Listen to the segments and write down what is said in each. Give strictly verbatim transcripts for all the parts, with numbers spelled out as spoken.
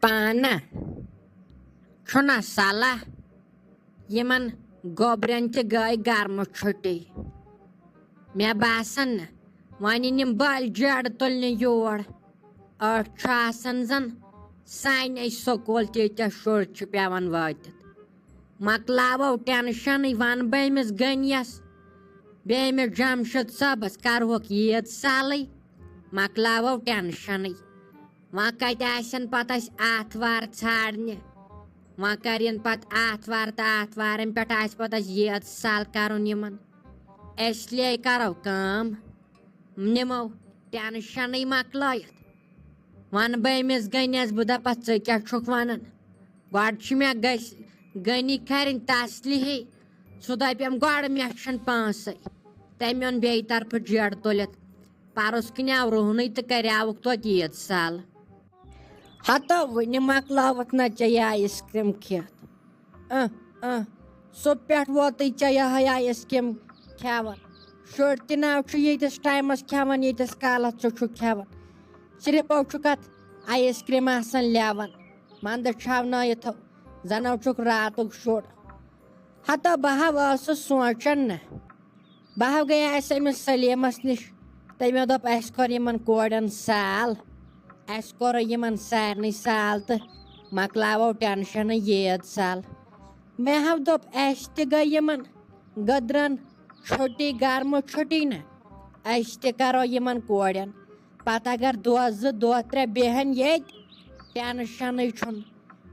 پانہ چھُنہ صلاح یِمن گوٚبرٮ۪ن تہِ گٔے گرمہٕ چھُٹی۔ مےٚ باسان نہٕ وۄنۍ یِن یِم بٔلۍ جیڈٕ تُلنہِ یور۔ أٹھ چھُ آسان زن سانے سکوٗل تیٖتیٛاہ شُرۍ چھِ پٮ۪وان وٲتِتھ۔ مۄکلاوو ٹینشنٕے، وَنہٕ بہٕ أمِس غنیَس، بیٚیہِ أمِس جمشید صٲبَس کَرہوکھ عیٖد سالٕے، مۄکلاوو ٹینشنٕے۔ وۄنۍ کَتہِ آسن پَتہٕ اَسہِ آتھوار ژھانڈنہِ؟ وۄنۍ کَرن پَتہٕ آتھوار تہٕ آتھوارَن پٮ۪ٹھ آسہِ پَتہٕ اَسہِ عیٖد سال کَرُن یِمَن۔ اس لیے کَرو کٲم، نِمو ٹینشنٕے مۄکلٲیِتھ۔ وَنہٕ بہٕ أمِس غنیَس، بہٕ دَپَس، "ژٕ کیٛاہ چھُکھ وَنان؟ گۄڈٕ چھِ مےٚ گژھِ غنی کَرٕنۍ تسلیٖحٕے، سُہ دَپٮ۪م گۄڈٕ مےٚ چھَنہٕ پانسٕے۔" تٔمۍ اوٚن بیٚیہِ طرفہٕ جیڈ تُلِتھ، پَرُس کِنیٛاو رُہنٕے تہٕ کَریٛاوُکھ توتہِ عیٖد سال۔ ہَتو وٕنہِ مۄکلٲوٕتھ نہ ژےٚ یہِ آیِس کرٛیٖم کھٮ۪تھ۔ اہ، اہ، صُبح پٮ۪ٹھ ووتُے ژےٚ یِہوٚے آیِس کرٛیٖم کھٮ۪وان۔ شُرۍ تہِ نہ چھُ ییٖتِس ٹایمَس کھٮ۪وان، ییٖتِس کالَس ژٕ چھُکھ کھٮ۪وان۔ صرف چھُکھ اَتھ آیِس کرٛیٖم آسان لیوان۔ وَندٕ چھاونٲیِتھ زَنہٕ چھُکھ راتُک شُر۔ ہَتو بہٕ ہا ٲسٕس سونٛچان نہ۔ بہٕ ہا گٔیس أمِس سلیٖمَس نِش۔ تٔمۍ دوٚپ، "اَسہِ کوٚر یِمَن کورٮ۪ن سال، اَسہِ کوٚر یِمَن سارنٕے سال تہٕ مۄکلاوو ٹینشنٕے ییٖژ سال۔" مےٚ ہا دوٚپ، "اَسہِ تہِ گٔے یِمَن گٔدرَن چھُٹی، گرمہٕ چھُٹی نہ، أسۍ تہِ کَرو یِمَن کورٮ۪ن۔ پَتہٕ اگر دۄہ زٕ، دۄہ ترٛےٚ بیٚہن ییٚتہِ، ٹینشنٕے چھُنہٕ،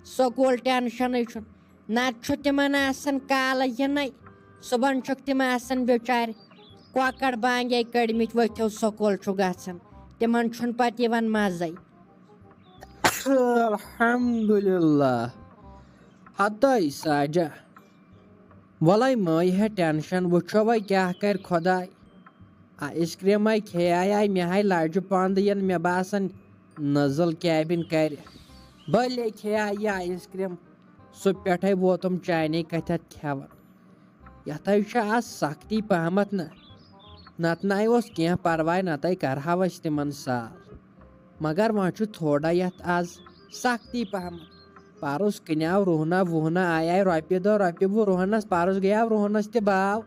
سکوٗل ٹینشنٕے چھُنہٕ۔" نَتہٕ چھُ تِمَن آسان کالہٕ یِنَے، صُبحن چھُکھ تِم آسان بِچارِ کۄکَر بانگے کٔڑمٕتۍ، ؤتھِو سکوٗل چھُ گژھان، تِمَن چھُنہٕ پَتہٕ یِوان مَزَے۔ الحمدللہ۔ ہتٲے ساجہ، وَلَے مہٕ ہے ٹینشن، وٕچھو وۄنۍ کیٛاہ کَرِ خۄداے۔ آ، آیِس کرٛیٖمَے کھیٚیایے، مےٚ ہاے لَجہِ پانہٕ ین، مےٚ باسان نٔزٕل کیبن کَرِ۔ بٔلے کھیٚیایہِ یہِ آیِس کرٛیٖم، سُہ پٮ۪ٹھَے ووتُم چانے کَتھِ اَتھ کھٮ۪وان۔ یَتھ ہاے چھِ آز سختی پہمتھ نہ، نَتہٕ نَے اوس کینٛہہ پَرواے، نَتہٕ کَرہاو أسۍ تِمَن سال۔ مگر وۄنۍ چھُ تھوڑا یَتھ آز سختی پہمتھ۔ پَرُس کٕنیٛاو رُہنا وُہنا، آیے رۄپیہِ دہ رۄپیہِ وُہ رُہنَس، پَرُس گٔیاو رُہنَس تہِ باو۔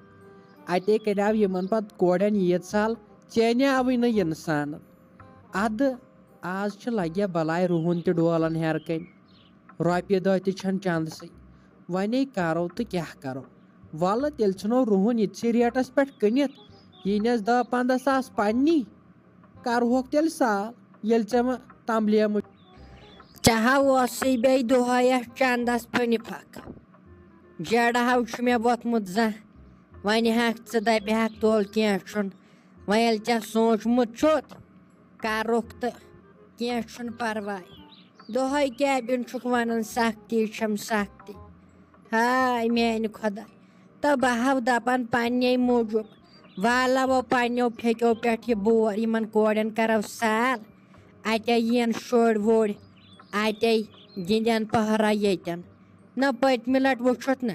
اَتے کَریٛاو یِمَن پَتہٕ کورٮ۪ن عیٖد سال، ژینیٛاوٕے نہٕ اِنسانَن۔ اَدٕ آز چھِ لَگیا بَلاے رُہُن تہِ ڈولَن ہیٚرٕ کَنۍ، رۄپیہِ دہ تہِ چھَنہٕ چَندسٕے۔ وۄنۍ کَرو تہٕ کیٛاہ کَرو؟ وَلہٕ تیٚلہِ ژھٕنو رُہُن یِتھسٕے ریٹَس پٮ۪ٹھ کٕنِتھ، یہِ نٮ۪س دَہ پنٛداہ ساس پنٛنی۔ کرہوکھ تیٚلہِ سال، ییٚلہِ ژےٚ وۄنۍ تمبلیمُت۔ ژےٚ ہا اوسُے بیٚیہِ دۄہے یتھ چندس پھٔنہِ پھکھ۔ جیڑٕ ہاو چھُ مےٚ ووٚتھمُت زانٛہہ۔ وۄنۍ ہٮ۪کھ ژٕ دپہِ ہاکھ تُل کینٛہہ چھُنہٕ۔ وۄنۍ ییٚلہِ ژےٚ سوٗنٛچمُت چھُتھ، کرُکھ تہٕ کینٛہہ چھُنہٕ پرواے۔ دۄہے کیبن چھُکھ ونان سختی چھم سختی۔ ہاے میانہِ خۄدا، تہٕ بہٕ ہاو دپان پننے موٗجوٗب، والو پننیو پھیٚکیو پٮ۪ٹھ یہِ بور، یِمن کورٮ۪ن کرو سال، اتے یِن شُرۍ وُرۍ، اتے گِنٛدن پہرا ییٚتٮ۪ن۔ نہ پٔتمہِ لٹہِ وُچھُتھ نہ،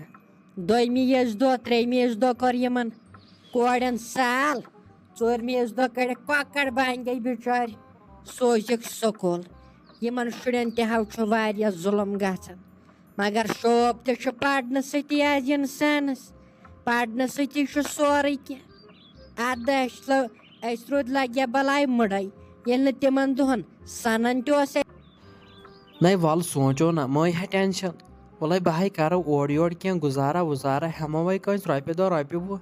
دوٚیمہِ یس دۄہ، ترٛیٚیمہِ یس دۄہ کوٚر یِمن کورٮ۪ن سال، ژوٗرمہِ یس دۄہ کڑٮ۪کھ کۄکر بنگے بچٲرۍ، سوزِکھ سکوٗل۔ یِمن شُرٮ۪ن تہِ ہاو چھُ واریاہ ظُلم گژھان۔ مگر شوق تہِ چھُ پرنہٕ سۭتی آز اِنسانس۔ پرنہٕ سۭتی چھُ سورُے کینٛہہ۔ اتھ دٔسۍ لو-، أسۍ روٗدۍ لگیا بلاے مُڑے، ییٚلہِ نہٕ تِمن دۄہن سنان تہِ اوس۔ نَے وَلہٕ سونٛچو نہ، مہٕ ہے ٹینشن۔ وَلَے بہٕ ہے کرو اورٕ یورٕ کینٛہہ گُزارا وُزارا، ہٮ۪مو وَے کٲنٛسہِ رۄپیہِ دہ رۄپیہِ وُہ۔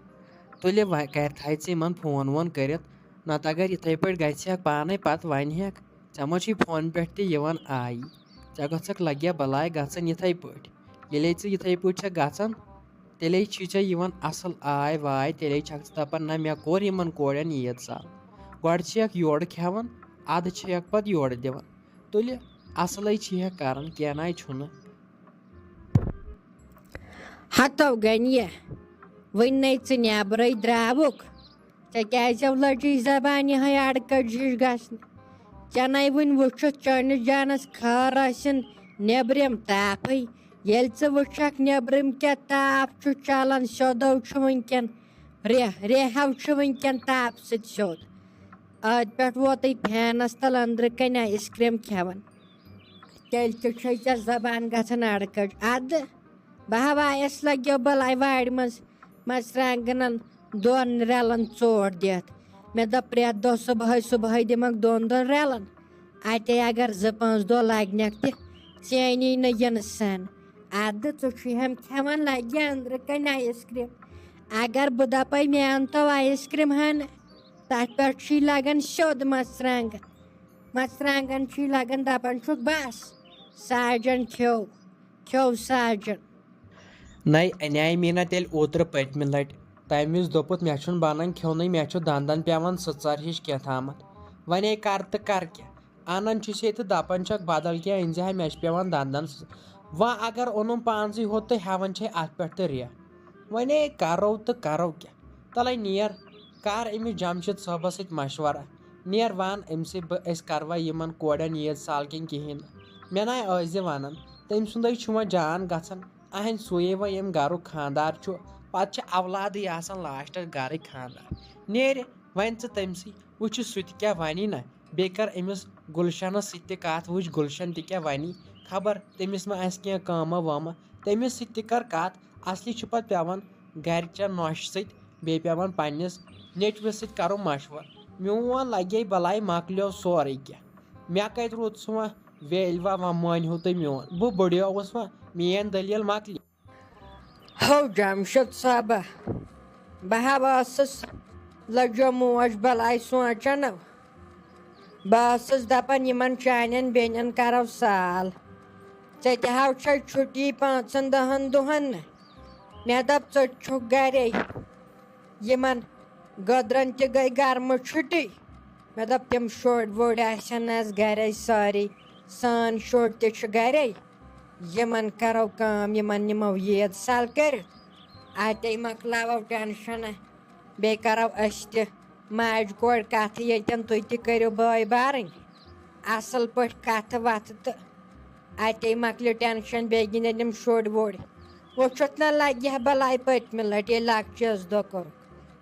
تُلہِ وۄنۍ کرِ تھایہِ ژٕ یِمن فون وون کٔرِتھ۔ نتہٕ اگر یِتھَے پٲٹھۍ گژھِ ہَکھ پانَے، پَتہٕ وَنہِ ہَکھ، "ژےٚ ما چھُے فون پٮ۪ٹھ تہِ یِوان آیی؟ ژےٚ گٔژھکھ لَگہِ ہا بَلاے گژھان یِتھَے پٲٹھۍ۔" ییٚلے ژٕ یِتھَے پٲٹھۍ چھَکھ گژھان، تیٚلے چھُے ژےٚ یِوان اَصٕل آے واے، تیٚلے چھَکھ ژٕ دَپان، "نہ، مےٚ کوٚر یِمَن کورٮ۪ن عیٖد سال۔" گۄڈٕ چھِ ہَکھ یورٕ کھٮ۪وان، اَدٕ چھِ ہَکھ پَتہٕ یورٕ دِوان۔ تُلہِ اَصلَے چھِ ہَکھ کَران، کینٛہہ نَے چھُنہٕ۔ ہتو گنیہ، وٕنۍ نے ژٕ نٮ۪برَے درٛاوُکھ، ژےٚ کیٛازِ لٔجی زبانہِ ہٕے اڑکج ہِش گژھنہِ؟ ژےٚ نے وٕنۍ وٕچھُتھ چٲنِس جانس خٲر ٲسِن نیبرِم تاپھٕے۔ ییٚلہِ ژٕ وٕچھکھ نیبرِم کیٛاہ تاپھ چھُ چلان، سیوٚدو چھُ وٕنکٮ۪ن ریہ، ریہو چھُ وٕنکٮ۪ن تاپھ سۭتۍ سیوٚد۔ ٲدۍ پٮ۪ٹھ ووتُے فینس تل أنٛدرٕ کنہِ آیس کریم کھٮ۪وان۔ تیٚلہِ تہِ چھے ژےٚ زبان گژھان اڑکج۔ ادٕ بہٕ ہا آیس لگیو بلاے وارِ منٛز مرژٕوانٛگنن دۄن رٮ۪لن ژوٹ دِتھ۔ مےٚ دوٚپ، پرٛٮ۪تھ دۄہ صبحٲے صبحٲے دِمکھ دۄن دۄن رٮ۪لن، اتے اگر زٕ پانٛژھ دۄہ لگنکھ تہِ، ژینی نہٕ یِنہٕ سن۔ ادٕ ژٕ چھُے ہم کھٮ۪وان، لگہِ أنٛدرٕ کنہِ آیس کریم۔ اگر بہٕ دپے، مےٚ انتو آیس کریم ہن، تتھ پٮ۪ٹھ چھُے لگان سیوٚد مرژٕوانٛگن۔ مرژٕوانٛگن چھُے لگان، دپان چھُکھ، بس ساجن کھیوٚو، کھیوٚو ساجن۔ نَے اَنے مےٚ نا تیٚلہِ اوترٕ پٔتمہِ لٹہِ۔ تَمہِ وِزِ دوٚپُتھ، مےٚ چھُنہٕ بنان کھیوٚنُے، مےٚ چھُ دنٛدن پٮ۪وان سٕژر ہِش کینٛہہ تامتھ۔ وۄنۍ ہے کر تہٕ کر کیٛاہ؟ انان چھُس ییٚتہِ، دپان چھکھ بدل کینٛہہ أنۍ زِ ہا، مےٚ چھُ پٮ۪وان دنٛدن سٕژ-، وۄنۍ اگر اوٚنُم پانسٕے ہوت تہٕ ہٮ۪وان چھے اتھ پٮ۪ٹھ تہٕ ریٹ۔ وۄنۍ ہے کرو تہٕ کرو کیٛاہ؟ تلے نیر، کر أمِس جمشید صٲبس سۭتۍ مشورہ۔ نیر وَن أمۍ سٕے بہٕ، أسۍ کروا یِمن کورٮ۪ن عیٖد سال کِنہٕ کِہیٖنۍ نہٕ۔ مےٚ نَے ٲسۍ زِ وَنان، تٔمۍ سُنٛدے چھُ وۄنۍ جان گژھان، اہنٛدِ سُے وۄنۍ ییٚمہِ گرُک خانٛدار چھُ، پتہٕ چھِ اولادٕے آسان لاسٹس گرٕکۍ خانٛدار۔ نیرِ وۄنۍ ژٕ تٔمۍ سٕے، وٕچھِ سُہ تہِ کیٛاہ وَنی نہ۔ بیٚیہِ کر أمِس گُلشنس سۭتۍ تہِ کتھ، وٕچھ گُلشن تہِ کیٛاہ وَنی، خبر تٔمِس ما آسہِ کینٛہہ کٲمہ وٲمہ۔ تٔمِس سۭتۍ تہِ کر کتھ، اصلی چھُ پتہٕ پٮ۪وان گرِچٮ۪ن نۄشہِ سۭتۍ، بیٚیہِ پٮ۪وان پننِس نیٚچوِس سۭتۍ کرُن مشورٕ۔ میون لگے بلاے مۄکلیو سورُے کینٛہہ۔ مےٚ کتہِ روٗد سُہ وۄنۍ ویلوا، وۄنۍ مٲنۍ ہیوٗ تُہۍ میون۔ بہٕ بٕڑیووُس وۄنۍ، میٲنۍ دٔلیٖل مۄکلے۔ ہو جمشید صٲبہ، بہٕ ہا ٲسٕس لٔجو موج بلاے سونٛچان۔ بہٕ ٲسٕس دپان، یِمن چانٮ۪ن بیٚنٮ۪ن کرو سال۔ ژےٚ تہِ ہاو چھے چھُٹی پانٛژن دہن دۄہن۔ مےٚ دوٚپ، ژٕ چھُکھ گرے۔ یِمن گٔدرن تہِ گٔے گرمہٕ چھُٹی۔ مےٚ دوٚپ، تِم شُرۍ وُرۍ آسن نہٕ اَسہِ گرے سٲری۔ سٲنۍ شُرۍ تہِ چھِ گرے۔ یِمن کرو کٲم، یِمن نِمو عیٖد سال کٔرِتھ۔ اتے مۄکلاوو ٹینشن۔ بیٚیہِ کرو أسۍ تہِ ماجہِ کورِ کتھٕ ییٚتٮ۪ن، تُہۍ تہِ کٔرِو بٲے بارٕنۍ اصل پٲٹھۍ کتھٕ وتھٕ تہٕ اتے مۄکلہِ ٹینشن۔ بیٚیہِ گِنٛدن یِم شُرۍ وُرۍ۔ وٕچھُتھ نہ لگہِ ہا بلاے پٔتمہِ لٹہِ، ییٚلہِ لۄکچہِ ٲس دۄہ کوٚرُکھ۔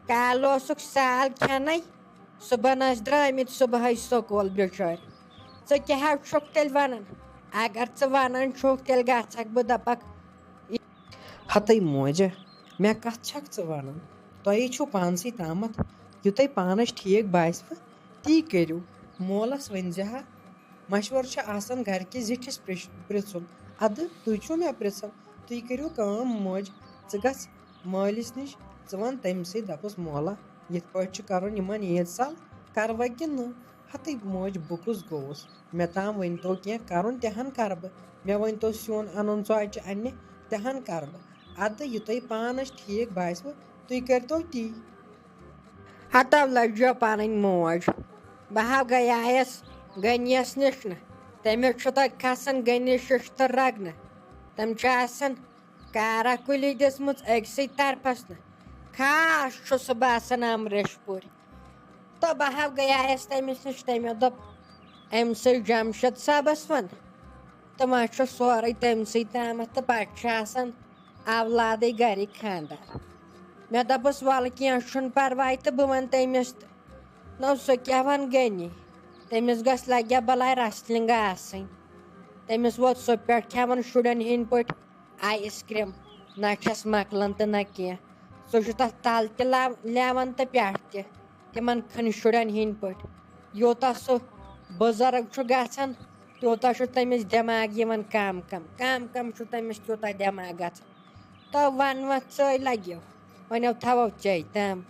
کالہٕ اوسُکھ سال کھٮ۪نَے، صُبحن ٲسۍ درٛٲمٕتۍ صُبحٲے سکوٗل بِچٲرۍ۔ ژٕ کیٛاہ حظ چھُکھ تیٚلہِ وَنان؟ اگر ژٕ وَنان چھُکھ، تیٚلہِ گژھکھ بہٕ دَپَکھ۔ ہَتَے موجہ، مےٚ کَتھ چھَکھ ژٕ وَنان؟ تۄہے چھُو پانسٕے تامَتھ، یہِ تۄہہِ پانَس ٹھیٖک باسِوٕ، تی کٔرِو۔ مولَس ؤنۍ زِ ہا، مَشوَرٕ چھُ آسان گَرِکِس زِٹھِس پرٛژھ-، پرٛژھُن۔ اَدٕ تُہۍ چھُو مےٚ پرٛژھان، تُہۍ کٔرِو کٲم موج، ژٕ گژھ مٲلِس نِش، ژٕ وَن تٔمۍ سٕے، دَپُس، مولا، یِتھ پٲٹھۍ چھُ کَرُن یِمَن عیٖد سال، کَروا کِنہٕ نہٕ؟ ہَتٕے موج، بہٕ کُس گوٚوُس؟ مےٚ تام ؤنۍ تو کینٛہہ، کَرُن تہِ ہَن کَرٕ بہٕ۔ مےٚ ؤنۍ تو سیُن اَنُن، ژۄچہِ اَننہِ، تہِ ہَن کَرٕ بہٕ۔ اَدٕ یہِ تۄہہِ پانَس ٹھیٖک باسِوٕ، تُہۍ کٔرۍتو تی۔ ہتو لٔجو پنٕنۍ موج۔ بہٕ ہا گٔیایس غنیَس نِش نہٕ۔ تٔمِس چھُ تتہِ کھسان غنی ششتٕر رگنہٕ۔ تٔمۍ چھِ آسان کارا کُلی دِژمٕژ أکسٕے طرفس نہٕ۔ خاص چھُ سُہ باسان امریش پوٗرۍ۔ تہٕ بہٕ ہا گٔیایس تٔمِس نِش، تٔمۍ دوٚپ، أمۍ سٕے جمشید صٲبس وَن۔ تہٕ وۄنۍ چھُ سورُے تٔمۍ سٕے تامَتھ تہٕ پتہٕ چھُ آسان اولادٕے گَرِکۍ خانٛدار۔ مےٚ دوٚپُس، وَلہٕ کینٛہہ چھُنہٕ پَرواے تہٕ بہٕ وَنہٕ تٔمِس تہٕ۔ نو سُہ کیٛاہ وَنہٕ غنی؟ تٔمِس گژھِ لَگہِ بَلاے wrestling آسٕنۍ۔ تٔمِس ووت سُہ پٮ۪ٹھ کھٮ۪وان شُرٮ۪ن ہِنٛدۍ پٲٹھۍ آیِس کرٛیٖم، نہ چھَس مۄکلان تہٕ نہ کینٛہہ۔ سُہ چھُ تَتھ تَل تہِ لا-، لٮ۪وان تہٕ پٮ۪ٹھ تہِ، تِمَن کھٔنۍ شُرٮ۪ن ہِنٛدۍ پٲٹھۍ۔ یوٗتاہ سُہ بُزرٕگ چھُ گژھان، تیوٗتاہ چھُ تٔمِس دٮ۪ماغ یِوان کَم کَم، کَم کَم چھُ تٔمِس تیوٗتاہ دٮ۪ماغ گژھان۔ تو وَن وَتھ ژٲے لَگیو، وۄنۍ تھاوو ژے تام۔